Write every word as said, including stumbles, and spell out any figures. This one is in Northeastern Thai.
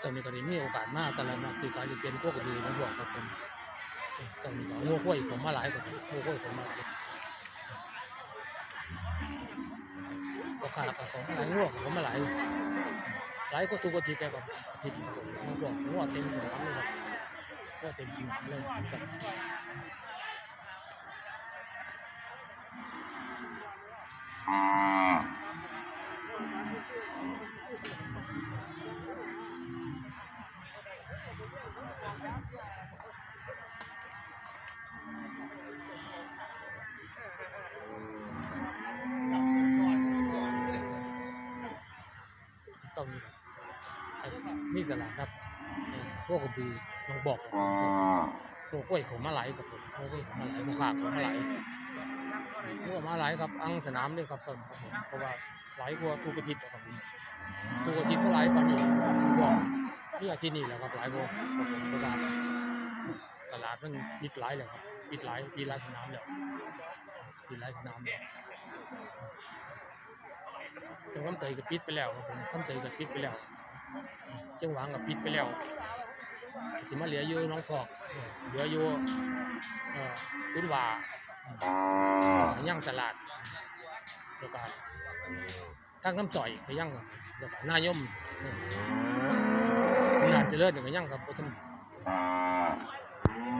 ตอนนี้ก็ได้มีโอกาสมาตลาดนัดซื้อขายเปลี่ยนพวกดีมาบวกกับผมตอนนี้ก็งัวควายผมมาหลายกว่าผมงัวควายผมมาหลายก็ขาดกับของมาหลายงัวผมมาหลายหลายก็ทุกอาทิตย์แต่แบบอาทิตย์ผมงัวผมงัวเต็มถนนเลยครับงัวเต็มถนนเลยครับ เก้านี้ครับมีตลาดครับพวกกระบือน้องบอกพวกกล้วยเขามาหลายครับผมพวกกล้วยเขามาหลายพวกขาเขามาหลายพวกมาหลายครับอังสนามเลยครับส่วนเพราะว่าหลายกว่าทุกอาทิตย์ครับผมทุกอาทิตย์ก็หลายกว่านี้บอกนี่อาทิตย์นี้แหละครับหลายกว่าเพราะว่าตลาดมันปิดหลายเลยครับปิดหลายปิดหลายสนามแล้วปิดหลายสนามแล้ว จังหวัดเตยก็ปิดไปแล้วครับผมคำเตยก็ปิดไปแล้วจังหวังก็ปิดไปแล้วสิมาเหลืออยู่น้องพอกเหลืออยู่คุณว่าย่างตลาดแล้วก็ทางน้ำจ่อยก็ย่างแล้วก็นายมน่าจะเลิศก็ย่างครับผม